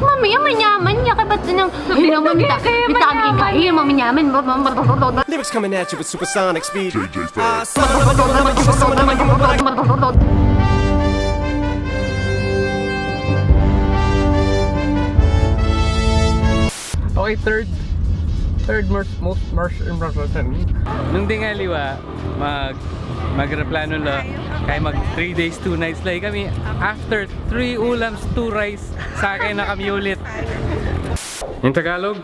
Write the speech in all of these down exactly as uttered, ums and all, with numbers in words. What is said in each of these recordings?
Mami, yaman-yaman ya, kaya ba't nang, ay, naman, mita-, kaya mita-, manyaman. Ay, manyaman. Lyrics coming at you with supersonic speed. Ah, Okay, third. Third most, most, most important. Nung ding aliwa, mag, magreplano la, kaya mag three days, two nights la kami. After three ulams, two rice, sakay na kami ulit. Yung Tagalog,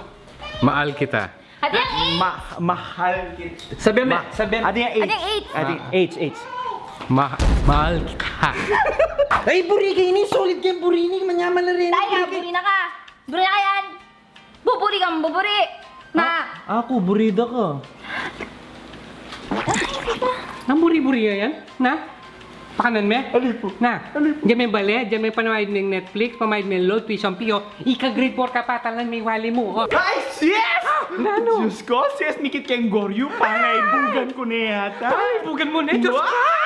maal kita. Ate, ang eight. Ma mahal kita. Sabihin mo, sabihin. Ate, ang Ate, ang eight. eight. Ate, ang eight, eight. Ma mahal kita. Ay, buri ka ini. Solid ka, buri ini. Manyaman na rin. Tayo, buri na ka. Buri na ka yan. Buburi ka, buburi. Na. Aku, burida ka. Nang buri-buri yan? Na? Pakanan me? Alipo. Na? Diyan me bale, diyan me pamayad me Netflix, pamayad me load, tuition fee, o. Ika grade four ka pa, talan me wali mu, o. Ay, yes! Nanu? Diyos ko, sis, mikit keng goryu, pangaibugan ko na yata. Ay, bugan mo na, Diyos ko! Wow!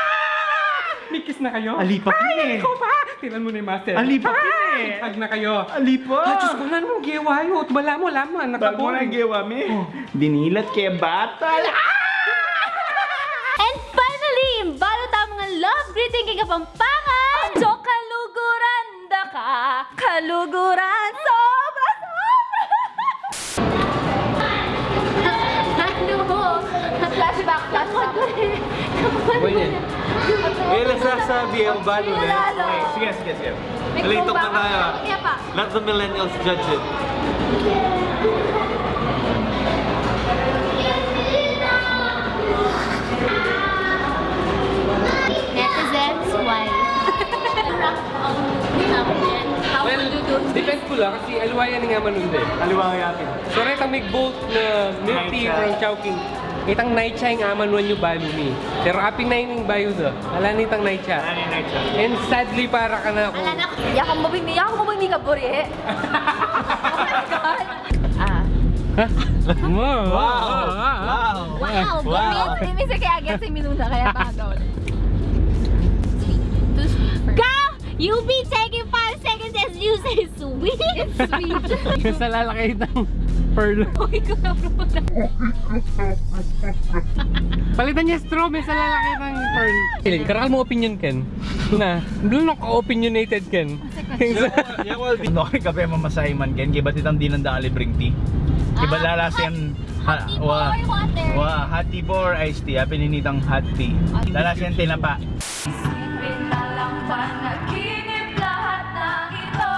May kiss na kayo? Alipa pin Ay, eh. Ikaw pa! Tinan mo na yung master. Alipa pin Ay, eh. Hug na kayo. Alipa! Ah, Diyos ko, nanu gewa yu? Bala mo, alam mo, anak Bago ako. Nang gewa mi. Oh. Dinilat ke bata. And finally, balu tamu ngan love greeting keng Kapampangan. Ajo, kaluguran da ka. Kaluguran, sobra, sobra. Ano? Flashback, flashback. Pwede. Eh, nasa sabi ang balu na. Lalo. Sige, sige, sige. May Late talk na kumbaba. Tayo, ah. Kaya pa. Let the millennials judge it. Netizens, why? How Well, would you do this? Depends ko lang kasi aliwa yan nga manunde. Aliwa nga atin. So, reta mig bolt na milk tea Naicha. From Chowking. Itang naicha ing amanuan yu balu mi. Pero apin na ining bayu da. Ala nitang naicha. Ano yung naicha? And sadly para kanaku. Ala na, yakang mabing, yakang mabing ni kaburi. Oh my God. Ah. Wow! Wow! Wow, Wow. Gumi, Gumi sa kaya agad si Minuna, kaya bagaw. Sweet. Too sweet for me. Go! You be taking five seconds as you say sweet. Sweet. Yung sa lalaki ng pearl. Uy, ko na po na. Palitan niya straw, may sa lalaki ng pearl. Karakal mo opinion, Ken. Na, belum ako opinionated, Ken. No, kape mamasay man ken, kibat itang dinan da libreng tea. Kibat lalasen, ha, Hot tea wa, or water? Wa, hot tea po or iced tea, apin ini itang hot tea. Lalasen tinapa. Isipin na lang panaginip lahat ng ito.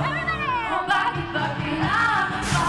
Pero na rin! Kung bakit ba kailangan pa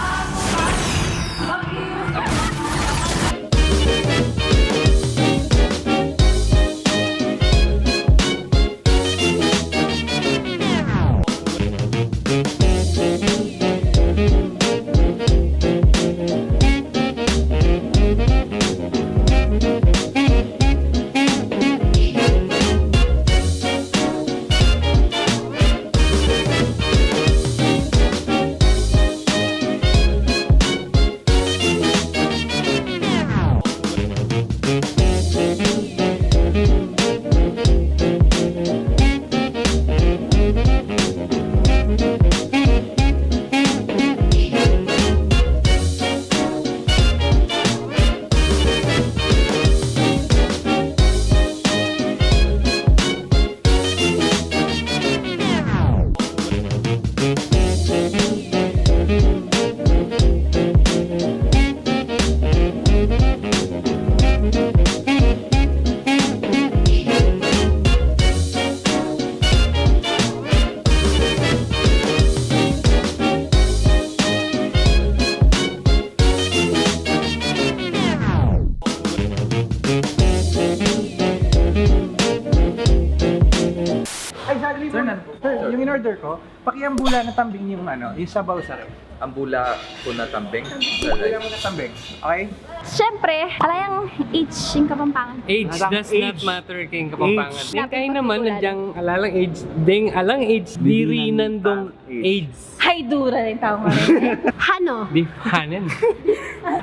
Ay, saglit lang. Sir, yung in-order ko, pakiambula na tambing yung ano, yung sabaw sa ref. Ang bula ko na tambing. Kailangan mo na tambing. Okay? Siyempre, ala yang age ing Kapampangan. Age Alang does not age. Matter keng Kapampangan. Age. Ning kain naman, nandiyan alang age, ding alang age, diri nandong age. Hay, dura rin tao nga rin. Hano? Di hanen.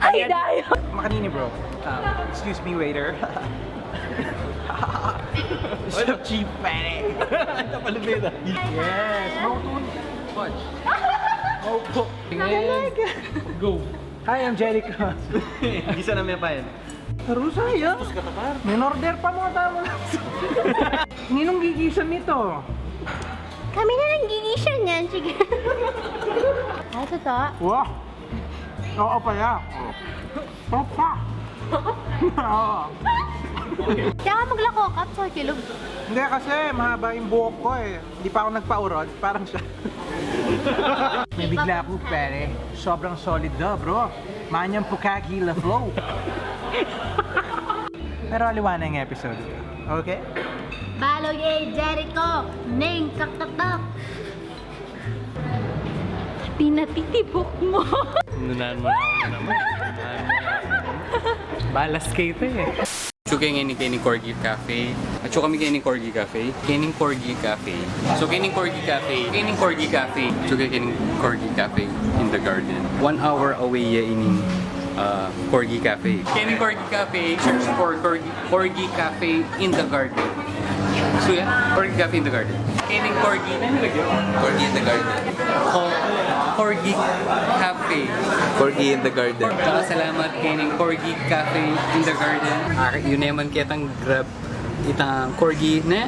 Ay, dayo. Makanini, bro. Um, excuse me, waiter. What's up, chief? Pare. Tapalubida. Yes. Mautuan. Go. Hi, I'm Jericho. Gisa na mi, pare. Rusa ya. Tapos ka, par. May order pa mo, tama na. Ninong gigisan nito? Kami na lang gigisan yan. Sige. Ito to. Wah. Oo pala. Opa. Oo. Kaya ka maglako, Kap, sa kilog. Hindi, kasi mahaba yung buhok ko eh. Hindi pa ako nagpaurod, parang siya. May bigla ako, pare. Sobrang solid daw, bro. Manyang pukagi la flow. Pero aliwa na yung episode. Okay? Balog e Jericho, neng kakatak. Pinatitibok mo. Nunan mo na ako naman. Balas kayu e. Atsu kami keni Corgi Cafe. Atsu kami keni Corgi Cafe. Keni Corgi Cafe. So keni Corgi Cafe. Keni Corgi Cafe. Atsu kami keni Corgi Cafe in the garden. One hour away ya ini, uh, Corgi Cafe. Keni Corgi Cafe. Search for Corgi, Corgi Cafe in the garden. So ya, Corgi Cafe in the garden. Keni Corgi. Corgi in the garden. Ko-, Corgi Cafe. Corgi in the garden. Salamat keni Corgi Cafe in the garden. Ah, yu ne man ketang grab itang Corgi, ne?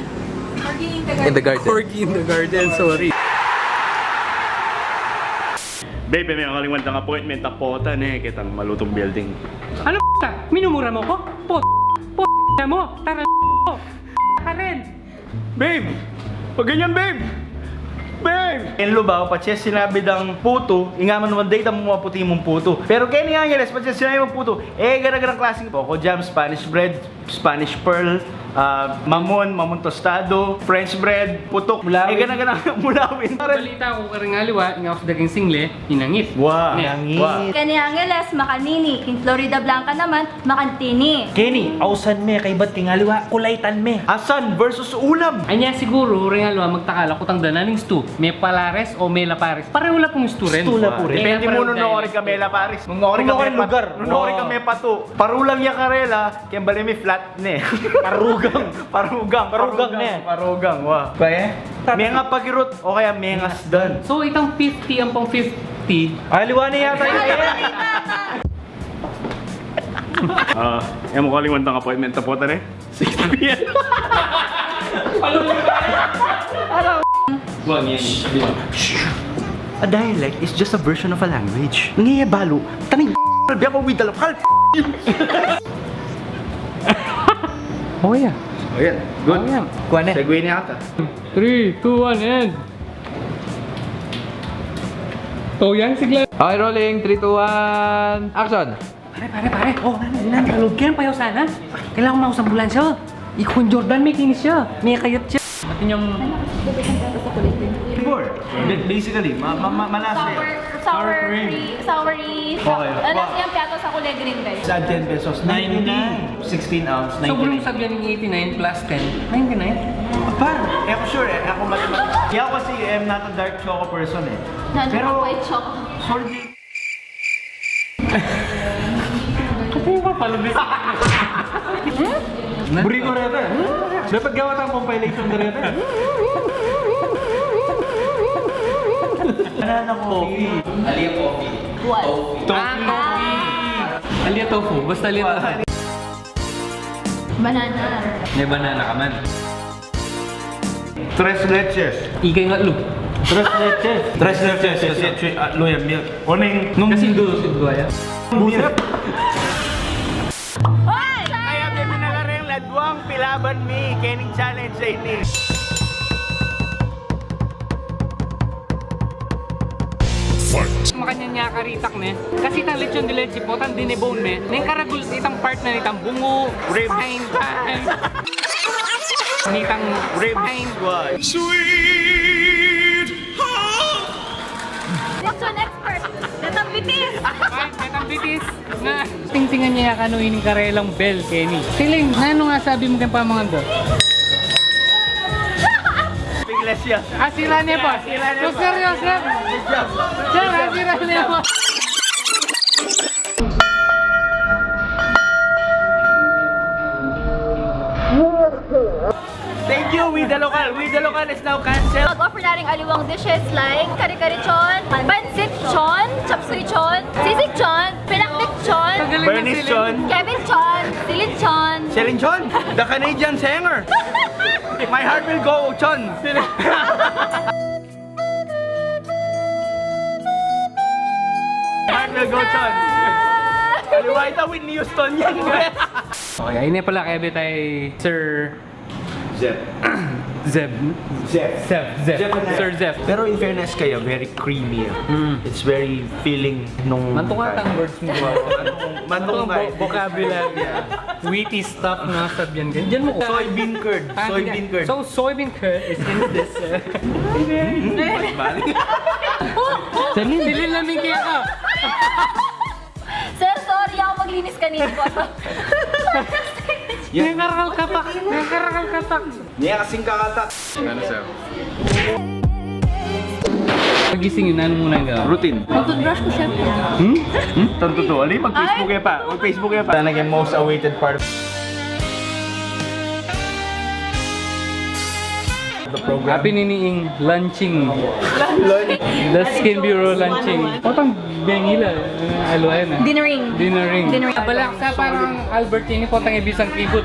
In the garden. Corgi in the garden, sorry. Babe, e mi kalingwan tang appointment a pota, ne, ketang malutung building. Ano, p-, minumura mo ko? P-, p-, mo, tara, p-, ka rin. Babe! Pag ganyan, babe! Babe! Ken Lubao, patse sinabi dang putu, ing aman one day, tamu maputi mung putu. Pero keni Angeles, patse sinabi mung putu, e, gara-garang klaseng Coco Jam, Spanish bread, Spanish pearl, ah, mamon, mamon tostado, French bread, putuk. Mulawin. E, gara-garang mulawin. Balita ku karing aliwa, ing aus da king single, inangis. Wa. Ne. Inangis. Wa. Keni Angeles, makanini. King Floridablanca naman, makantini. Keni, ausan me, kaybat king aliwa, kulaitan me. Asan versus ulam. Anya siguru, ring aliwa, magtaka la kung tangdanan ing stu. Mepalares o Melapares. Parehu la pung stu rin. Stu la pu rin. Depende mu nung nori ka Melapares. Nung nori ka Mepa-, lugar. Nung nori ka Mepatu. Parulang ya karela, keng bale mi flat ne. Parugang. Parugang. Parugang ne. Parugang, wa. Kaya? Menga pagirut o kaya mengasdan. So, itang fifty, ampong fifty. Aliwa ne yata yu. Ah, e mu kalingwan tang appointment a pota, ne? Six p.m. A dialect is just a version of a language. Ngeya balu, tanay, biya ko with the lokal. Oh, yeah. O yan, good. O yan. Kuha na. Segue na yata. Three, two, one, and Toyang sigla. Okay, rolling. Three, two, one, action! Pare, pare, pare. O, nanu, nanu? Kalub ke, payaw sana. Kailangan maus ambulansya. Ikun Jordan, me kinis ya. Me kayat ya. Atin yung Before, ba-, basically, ma-, ma-, ma-, malasa yan. Sour, sour cream. Sour cream. Okay. Malasa yang piatos a kulay green, guys. Sa ten pesos, ninety-nine. Sixteen ounce, ninety-nine. Sobrang sabi ning eighty-nine plus ten, ninety-nine. Apa, e ku sure e. Aku mathematics. Kaya aku kasi, I'm not a dark choco person e. Pero white choco. Sorry. Kasi yung papalabis. Buri ko reta. Dapat gawa tayong compilation na reta. Banana coffee. Alia coffee. What? Tofu. Tofu. Ah, coffee. Alia tofu. Basta alia tofu. Banana. May banana ka man. Tres leches. Ikay nga lu. Tres leches. Tres leches. Kasi, ah, luya milk. O neng, nung kasi dulo, dulo yan. Buset. Kaya, baby, na la reng ladwang pilaban mi kening challenge a ini. Makanyan ya karitak ne. Kasi itang lechon de leche, potang dinebone me. Neng karagul itang part na nitang bungu, ribs, spine, spine. Nitang ribs, spine. Sweet. Lechon expert. Datang bitis. Spine, datang bitis. Nga, tingtingan ya kanu ining karelang bell, Kenny. Siling, nanu nga sabi mu keng pamangan da? Iglesia. Asira ne pa. Asira ne pa. Sir, sir. Sir, asira ne pa. Thank You, We The Local. We The Local is now canceled. Mag-offer na ring aliwang dishes like kare-kare chon, pancit chon, chop suey chon, sisig chon, pinakbet chon, Bernice chon, Kevin chon, Celine chon. Celine chon, the Canadian singer. My heart will go, chon. Heart will go, chon. Aliwa ita, Whitney Houston yan. Okay, ini pala kaya bitay, Sir Zeb. Zeb. Zeb. Zeb. Zeb. Zeb. Sir Zeb. Pero in fairness kaya, very creamy, ah. Mm. It's very filling nung... Mantungan tang words mo. Mantungan, mantungan vo-, vocabulary. Witty stuff na sabihan ka. Diyan mo ko. Soybean curd. Ah, soybean curd. So, soybean curd is in this, uh, balik-balik. Celine. Celine lang yung kaya ka. Sir, sorry, ako maglinis kanina po. Yan. Nakarakal katak. Nakarakal katak. Niya kasing kakatak. Ano, sir? Pagising yun, ano muna yung gawin? Routine. Mag-toothbrush ko, syempre. Hmm? Hmm? Tanto to. Ali, mag-Facebook ya pa. Mag-Facebook ya pa. Talaga yung most awaited part of the program. Happy niniing launching. The Skin Bureau launching. Potang bengila. Aluayan, eh. Dinnering. Dinnering. Dinnering. Balak sa parang Albert ini, potang ibisang kibot.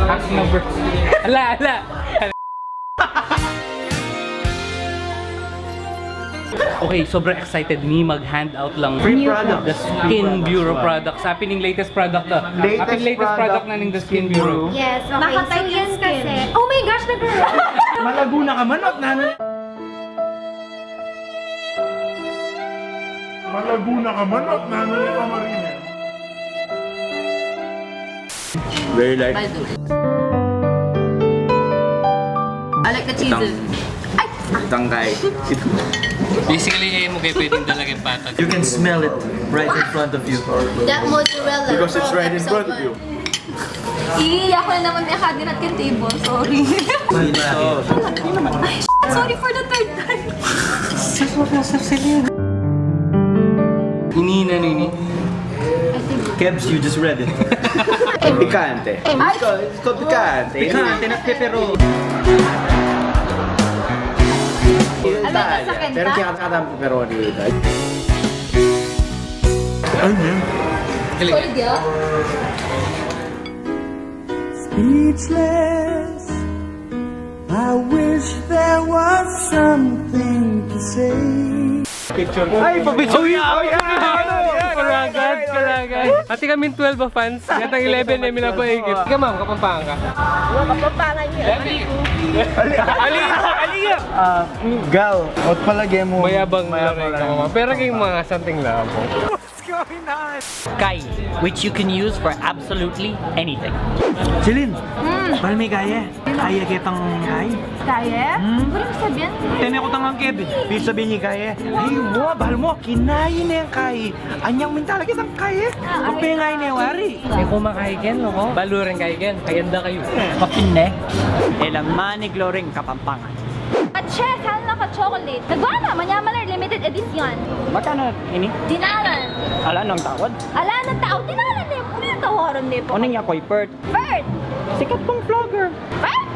Hak number. Ala, ala. Okay, sobrang excited mi mag-hand out lang. Free product. The Skin Bureau products. Happy ning latest product na. Happy latest product na ning The Skin Bureau. Yes, okay. So, yan kasi. Oh my gosh, nag- Malago na ka manot, nanu? Malago na ka manot, nanu ka marine? Very light. Baldo. I like the cheese. Itang, ay, ah, itang kay. Basically, eh, mo kayo pwedeng talagang patag. You can smell it right in front of you. That mozzarella. Because it's right in front of you. Ih, ako na naman may cabinet kang table. Sorry. Ay, sorry for the third time. Ini na ini. Kebs, you just read it. Pikante. Ay! It's called, it's called pikante. Pikante na pepero. Alam mo, sa kanta? Pero kaya kanta ang pepperoni. Ano yan? Galing. Solid yan. Speechless. I wish there was something to say. Picture. Ay, pa-picture. Oh, yeah, oh, yeah. Kalagan, kalagan. Ati kaming twelve a fans. Yatang eleven na minapaikit. Ika, ma'am, Kapampangan ka? Kapampangan yun. Ali, ali, ali. Ah, gal, ot palagi mo. Mayabang, mayabang lang. Pero king mga something lang po. Kai, which you can use for absolutely anything. Celine, hmm, bal me kaye? Kaye ketang kai? Kaye? Hmm? Ano ibig sabihin? Tene ku tangang Kevin. Ibig sabihin ni kaye? Ay, wa, bal mo, kinaye ne yang kai. Anyang mintala ketang kai. Ah, okay. Upe nga ine wari. E ku makai ken, no? Balu rin kai ken. Kayanda kayu. Mapin ne. E la manig loring Kapampangan. At syempre, sana ka chocolate. Nagwa na, manyamalar, limited edition. Magkano ini? Dinalan. Ala, nang tawad? Ala, nang tawad. Dinalan ne. Ano yung tawaran ne po? Ano niya, koy, Pert? Pert! Sikat pong vlogger. Pert?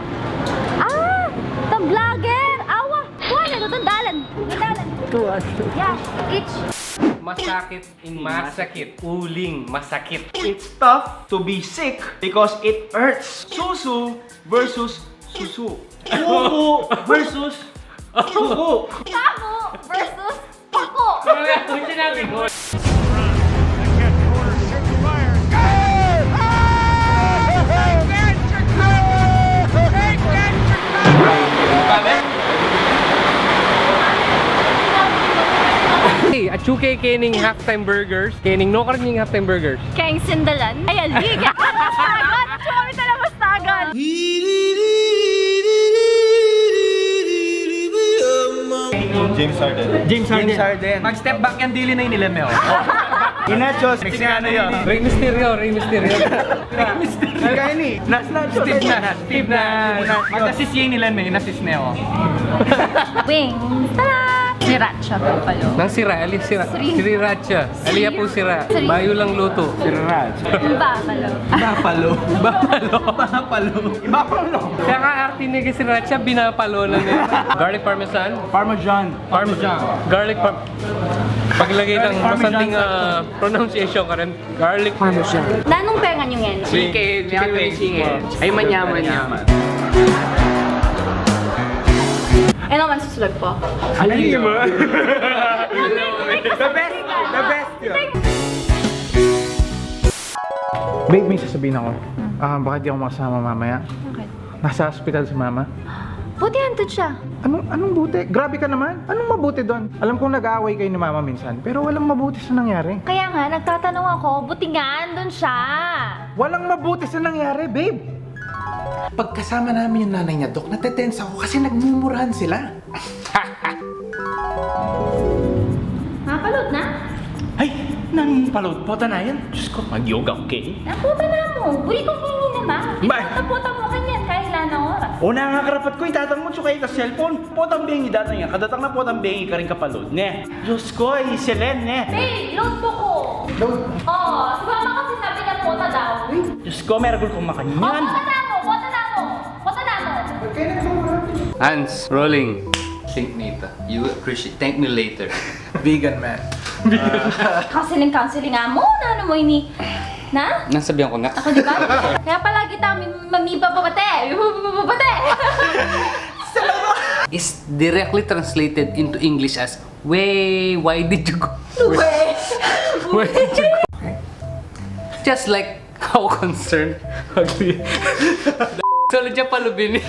Ah! Tang vlogger! Awa! Kuha niya, tutun dalan. Dinalan. Kuha. Yeah, each. Masakit. Masakit. Uling masakit. It's tough to be sick because it hurts. Susu versus susu. Kuku versus kuku. Kamu versus kuku. Ano yung sinabi ko? Hey, atsu ke kening halftime burgers. Kening no karning halftime burgers. Keng sindalan. Ay, ali. Keng mastagan. Atsu kami talaga mastagan. James Harden. James Harden. James Harden. Mag-step back yan, dili na inilem, eh, oh. Inachos, Mexicano yun. Rey Mysterio, Rey Mysterio. Rey Mysterio. Kaya ini, nas, nas, Steve Nash, Steve Nash. Mag-assist yan, inilem, eh, in-assist na, oh. Wings. Tara! Sriracha buffalo. Nang sira, ali sira. Sri- Sriracha. Ali ya pu sira. Sri- Bayu lang lutu. Sriracha. Buffalo. Buffalo. Buffalo. Buffalo. Buffalo. Kaya ka arte ni sriracha, binapalo na niya. Garlic parmesan. Parmesan. Parmesan. Garlic par-, paglagay ng masanting, ah, pronunciation ka rin. Garlic parmesan. Nanung pengan yung yan? Chicken. Chicken wings. Ay, manyaman yan. E naman susulag po. Ano yun? The best! The best yun! Babe, may sasabihin ako. Ah, baka di ako makasama mamaya. Bakit? Nasa ospital si mama. Buti andun siya. Anong, anong buti? Grabe ka naman. Anong mabuti doon? Alam kong nag-aaway kayo ni mama minsan, pero walang mabuti sa nangyari. Kaya nga, nagtatanong ako, buti nga andun siya. Walang mabuti sa nangyari, babe. Pagkasama namin yung nanay niya, Dok, natetense ako kasi nagmumurahan sila. Mapalod na? Ay, nang palod, pota na yan. Diyos ko, mag-yoga ko, Kenny. Ang pota na mo. Buri ko, Kenny naman. Ba- Ang pota mo, kanyan, kahit na anong oras. O na nga, karapat ko, itatang mo, tsukay ka cellphone. Potang bengi datang yan. Kadatang na potang bengi ka rin kapalod, ne? Diyos ko, ay, Selen, ne? Hey, load po ko. Load? Oo, si mama kasi sabi niya pota daw. Diyos ko, meragul kong makanyan. O, pota na mo, pota na mo. Pota na mo. Hans, rolling. Think Nita. You appreciate. Thank me later. Vegan man. Counseling, counseling nga mo. Na ano mo ini? Na? Nang sabihan ko na. Ako, di ba? Kaya palagi tayo may, may mababate. Mababate. Is directly translated into English as, "Wey, why did you go?" Wey. Where did you go? Just like how concerned, ugly. Solo siya palubini.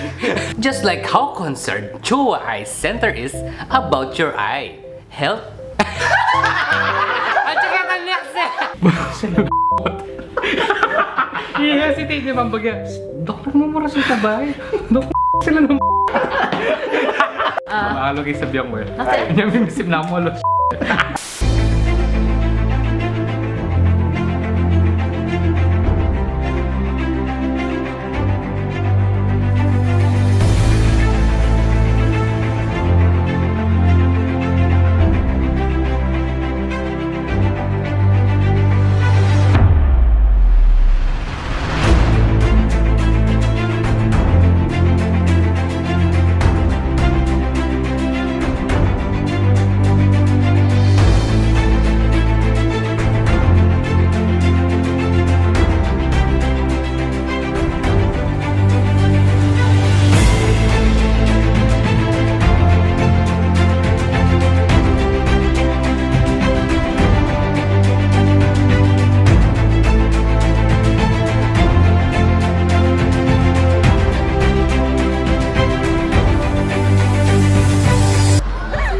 Just like how concerned Chua Eye Center is about your eye health. At saka kanya kasi. Iya, si Tito, pambaga, "Dok, nagmumura sa tabay. Dok, sila ng." Ah. Mahalo kayo sa biyang mo eh. Bakit? Kanya may misim na mo, lo.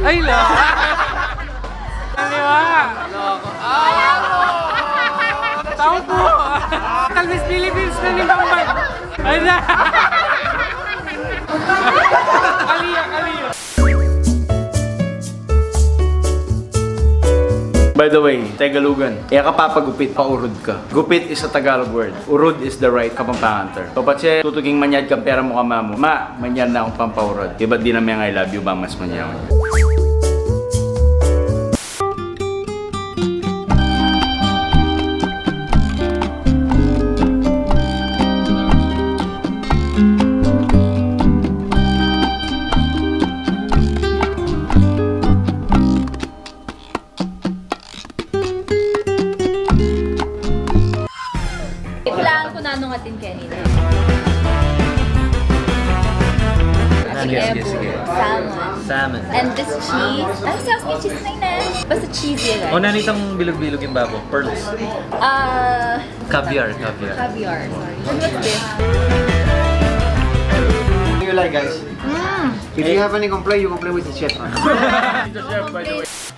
Ay, la! Kaliwa! Tao po! Kalmis Philippines na ni Bambang! Ay, na! Kaliya, kaliya! By the way, Tegalugan, e ka papagupit, paurud ka. Gupit is a Tagalog word. Urud is the right Kapampangan term. So, patse, tutuking manyad kang pera mu kang ama mu, "Ma, manyad na kung pampaurud." Ibat di na meng "I love you," bang mas manyad. Kailangan ko na nung atin kanina. Sige, sige, sige. Salmon. Salmon. And this cheese. Ano sa akin cheese na yun eh? Basta cheesy, right? O, nanitang bilog-bilog yung babo. Pearls. Ah, caviar, caviar. Caviar, sorry. And what's this? You like, guys? Mm. If you have any complaint, you complain with the chef, huh?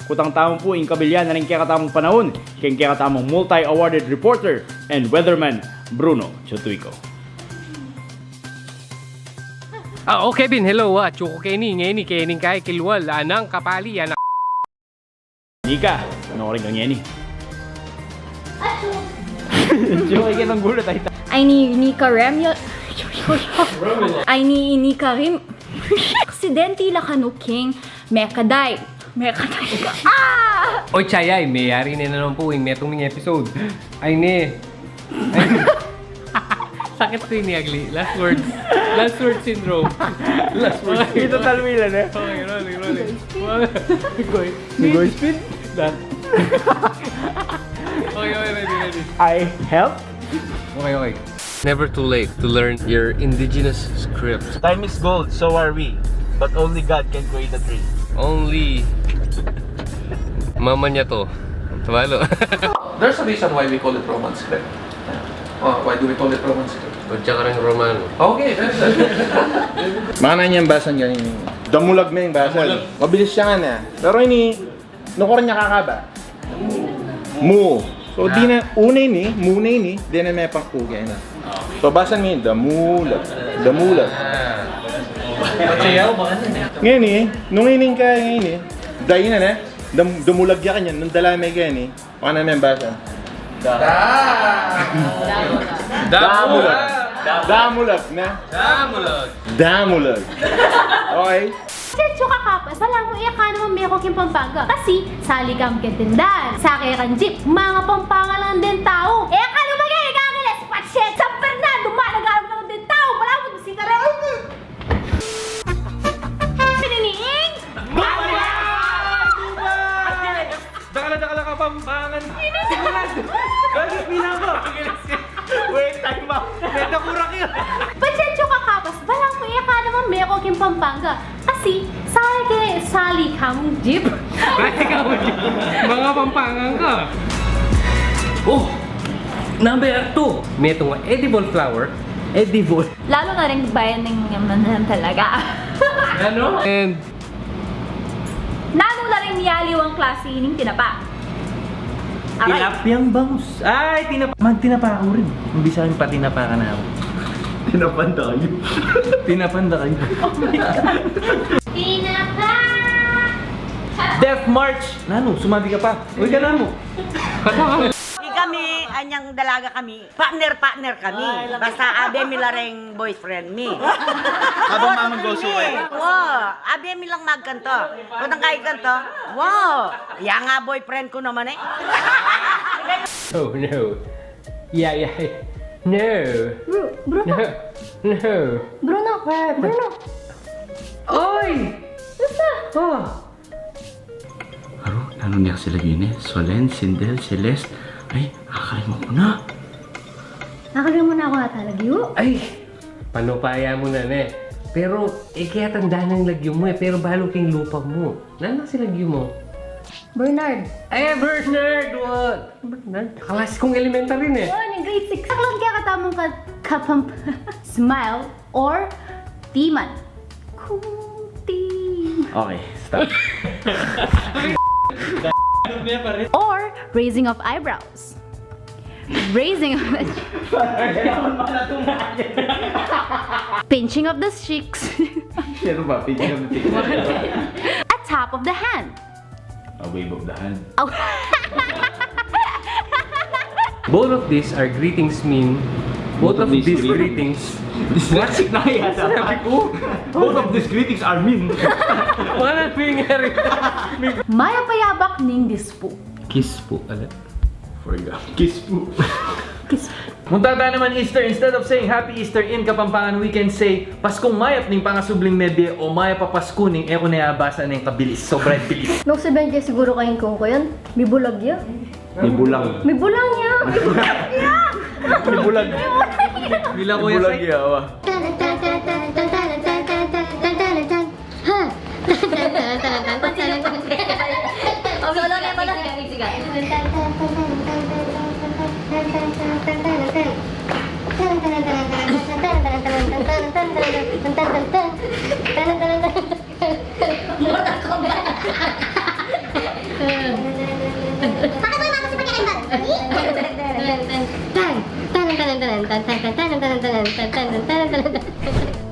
Kutang tamu pu ing kabilyan na ning kekatamung panaun, keng kekatamung multi-awarded reporter and weatherman, Bruno Chotuico. Ah, okay, Bin. Hello, ah, Chuko Kenny, ngeni, Kenny kay kilwal, anang kapali, anang. Nika, ano ka rin kang ngeni? Chuko, ika nang gulat, ay ta- Ay ni, ni Karem, ya-, ay ni, ni Karim. Aksidente la kanu king Mekaday. Mekatay ka. Ah! Oy, chayay, meyari ne naman pu ing metung ning episode. Ay, ne. Ay. Sakit tu ini, agli. Last words. Last word syndrome. Last word. Ito talwila na. Okay, rolling, rolling. One, go. Go speed. Done. Okay, okay, ready, ready. I help. Okay, okay. Never too late to learn your indigenous script. Time is gold, so are we. But only God can create a tree. Only Mama niya to. Tumalo. There's a reason why we call it Roman script. Oh, why do we call it Roman script? O tsaka rin Romano. Okay, very good. Mana niyang basan ganyan. Damulag na yung basan. Damulag. Mabilis siya nga na. Pero ini, nukor niya kakaba. Mu. So, di na, una ini, mu na ini, di na may pangkugay na. So, basan mi, damulag. Damulag. Ngayon eh, nung ining ka ngayon eh, dahil na na, dam, damulag ya kanyan, nung dala may ganyan eh, paano may basan? Da. Damulag. Damulag na. Damulag. Damulag. Okay. Checho ka kapas, balamu e ka naman meko king Pampanga. Kasi sali kam king tindahan, sake ka king jeep, mga Pampanga lang ding tau. E ka lumagay, nagagilis, patsyet, San Fernando, managalang lang ding tau, balamu bisita rin. Pininiing? Dakal a dakal a Kapampangan. Sigurado. Bakit pinako? Wait, time out. Meta kurak yun. Pachecho ka kapas, balamu e ka naman meko king Pampanga. Kasi sali ke, sali kam jeep. Sali kam jeep. Mga Pampangan ka. Oh! Number two. Metung a edible flower. Edible. Lalo na ring bayan ning manhan talaga. Ano? And nanu la ring miyaliwang klase ning tinapa? Aray. Tilapyang bangus. Ay, tinapa. Magtinapa ako rin. Umbisa yung patinapa ka na ako. Tinapan tayo. Tinapan tayo. Tinapa! Death March! Nanu, sumabi ka pa. Uy, ka na mo. Kami, anyang dalaga kami, partner-partner kami. Basta abe mi la reng boyfriend mi. Habang mamanggosok kayo. Wo, abe mi lang magkanto. Kung ang kaikanto, wo, ya nga boyfriend ku naman e. Oh, no. Yeah, yeah. No. Bru-, Bruno. No. No. Bruno. What? Bruno. Oy! Basta. Oh. Aru, nanu ne kasi lagyu ne? Solen, Sindel, Celeste. Ay, akalimutan ku na. Akalimutan ku na ata lagyu. Ay, panupaya mu na ne. Pero, e ke tanda nang lagyu mu e, pero balu king lupa mu. Nanu kasi lagyu mu? Bernard. Ay, Bernard! What? Bernard? Kaklase kung elementary ne. Yun, yung grade six. Saklang kaya katamu ka, kapamp-, smile. Or timan. Kunti. Okay, stop. Or raising of eyebrows. Raising of the pinching of the cheeks. Sino ba? Pinching of the cheeks. A tap of the hand. A wave of the hand. Oh. Both of these are greetings mean, both of these greetings. Dyslexic na yata. Sabi ko. Both of these greetings are mean. Wala nangyari. Mayap a yabak ning dispu. Kiss po, ala. Forgot. Kiss po. Kiss. Munta ta naman Easter, instead of saying Happy Easter in Kapampangan, we can say, Paskung mayap ning pangasubling mebie o mayap a Pasku ning e ku ne abasa ning kabilis. Sobra bilis. Nung sabihan ke siguru kayin kung kuyan, mibulag ya. Mibulang. Mibulang ya. Mibulag ya. Mibulag. Mibulag ya. Mibulag ya, wa. Ha! Solo na pala. Mortal Kombat. Bakit mo naman kasi pagkakaiba? Tan, tan, tan, tan.